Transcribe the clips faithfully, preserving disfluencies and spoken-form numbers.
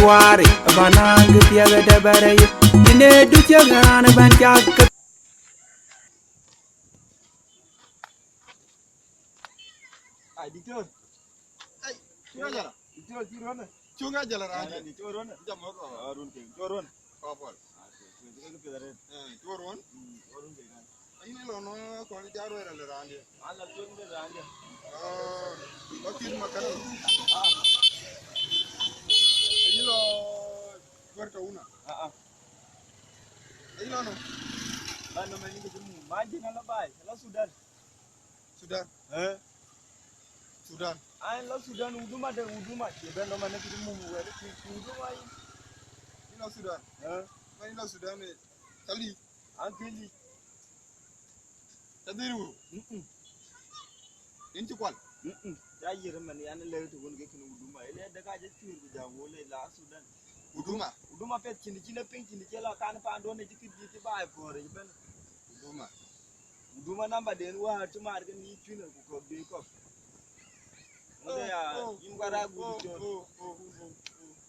Kuari, bana ngi piɛth de bɛrɛ yi. Yine du cɛ ŋaran ban cak. Ai, diktor. Ai, cï rɔt jala. Diktor, cï rɔt. Cï ŋa jala raan. Jam rɔt. Jam rɔt. Ah, run ke. Cï rɔt. Kɔpɔl. Ah, cï rɔt. Eh, cï rɔt. Mm, cï rɔt ke kan. Ayï lɔ nɔ kɔn ja ruɛɛr alë raandiɛ. An la tueŋ de raandiɛ. Ah, ba kït ma kärë. Ah. Ayï lɔ kuɛr tɔ wuna. Ah, ah. Ayï lɔ nɔ. Ba nɔ mɛn ni ke mum. Ma jin ala bai, ala Sudan. Sudan. Eh? Sudan. An la Sudan, huduma de huduma. Ye ben nɔ mɛn ni ke mum wɛl ki huduma yi. Ayï lɔ Sudan. Eh? Ma ayï lɔ Sudan, eh. Tali. An kili. Ca dhil wur. Mm-mm. Yen cï kual. Mm-mm. Ca yiëër man, yan lëk të wun ke kënë huduma. Ele de ka jɔ cuur ku jam wole la Sudan. Huduma. Huduma peth cïn cïn e piŋ cïn cï la kan panduɔn e cï kït cï baai puɔ̈r e cï ben. Huduma. Huduma namba den wäär cï maar ke ni cuin ku kɔ̈k dui kɔ̈k. Ŋude ya, oh, yïn kɔc rac guur col. Oh, oh, oh, oh,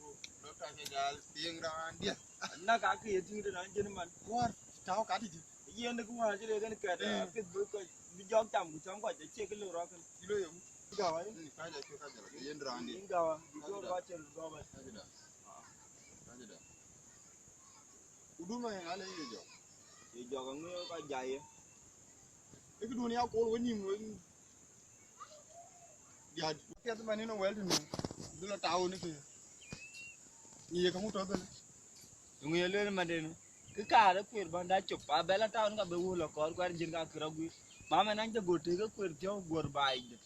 oh. Doctor Cajal, piŋ raan diɛ̈. Na ka ke ye tïŋ de raan jënë man. Kuɔɔr, tau ka tï jë. Yen de ku wäär cï rëër kën kɛt, eh, apith bï kɔc, bï jɔk cam ku cam kɔc, acie kë lëu rɔt kën. Cï lo yem. Gawa, eh? Ni ka ja cï ka jal, ke yen raan diɛ̈. Gawa, doctor ba cïn gawa. Ka cï da. Ka cï da. Huduma yen ale ye jɔk. Ye jɔk aŋö ka jai ye. Ë këdun ya kol we nïm we diaat. Piɛth man yen wɛl tënë. Dhil la tau ni ke. Ni ye kaŋu tɔ dhil. Yöŋ ye lueel manden. Kë kaar ë kueer bän da cop. A bɛ la tau ni ka bɛ wöl akɔɔr kuɛɛr jin ka kï rɔ guiir. Ma mɛn an jɛ go tek ë kueer thiɔ̈k guɔ̈r baai de.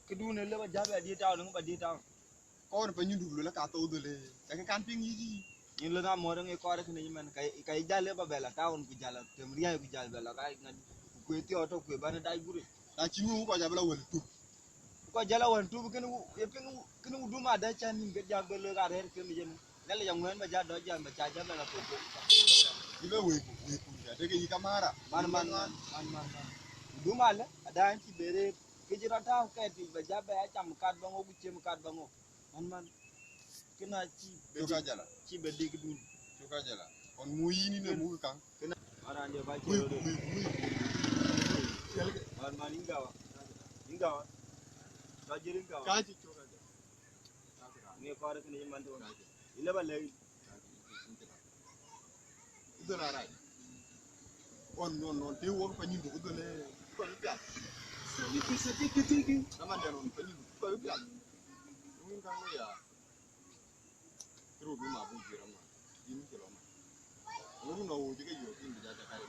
Këdun ë lëp a jäl bɛ diëët tau ni ŋö ba diëët tau. Kɔɔr pa nyindu luel ka thou dhole. Cakë kan piŋ yic yic. Nyin lon amɔ̈r ŋe kɔɔr kënë yï man, ka, ka yï jäl ë ba bɛ la taun ku jäl a tem riäi ku jäl bɛ la ka ŋa ku kue thiɔɔk tɔ kue bän dac guri. Na cïn wëu kɔc abï la wël tup. Kɔc jäl a wën tup kënë wu, ye piŋ wu, kënë huduma adë cän nïn ke jak bɛ lëk arɛ̈ɛ̈r kënë yen. Nhialic aŋuɛ̈ɛ̈n ba ja dɔc jam ba ca jam bɛ la thou dhole. Yï bɛ wëiku, wëiku, ya dek yï kamara. Man, man, man, man, man, man. Huduma lë, adan cï bere, ke cï rɔt tääu kɛɛt yic ba ja bɛ a cam kat ba ŋok ku ciem kat ba ŋok. Man, man. Këna cï bɛ dik. Cuk ajala. Cï bɛ dik dun. Cuk ajala. Kon mu yïn ine mu kaŋ. Këna. Aran jɔ ba cï rɔt. Mu, mu, mu. Man, man, ingawa. Ingawa. Ka jël ingawa. Ka cï cuk ajala. Ŋe kɔɔr kënë yï man tɔ̈. Ka cï. Ile ba lɛ̈k. Ka cï. Udhol arac. Ɣɔn, ɣɔn, ɣɔn, të wok panyïn duk udhol, eh, kɔc pial. Sɛki, sɛki, sɛki, sɛki. Naman dɛn ɣɔn panyïn duk kɔc pial. Ŋun kaŋ ya. Kërë du ma bu jiëër ama. Yïn cï lɔ ma. Ŋun nɔ wo jike yo kin bija ja kare.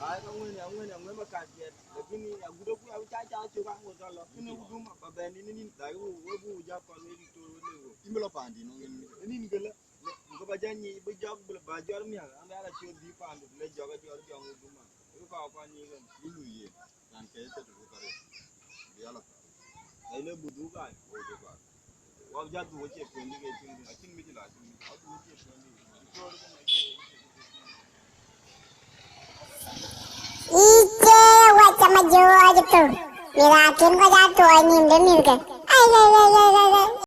Ai, ka ŋuɛ̈n, aŋuɛ̈n, aŋuɛ̈n ba kat jiɛt. Lakini agut aku ya ca ca cök aŋuɛ̈n ka lɔ. Kënë huduma ba bɛn nïn nïn. Dai wo, wo bu ja kɔn we diktor we le wo. Yïn bï lɔ paandï nɔŋ yïn. Nïn këlë. Ku ba jɔ nyic bï jɔk bï ba jɔr miäk, an, bï ala ciöt bï paandu, le jɔk ajɔr jɔŋ huduma. Ku kɔɔr kɔn nyic kën. Bï lui yen, yan ke ke tu ka rot. Bï ala ka. Ai le bu dhuk ai. Bu dhuk ai. Wa ja dhuk acie piɛŋ dï ke piŋ. Acïn mi cï la, acïn mi. Wa dhuk acie piɛŋ dï. Ike wacha majuaji tu. Mira kin ko ja tu ai nim de mirke. Ai, ai, ai, ai, ai, ai.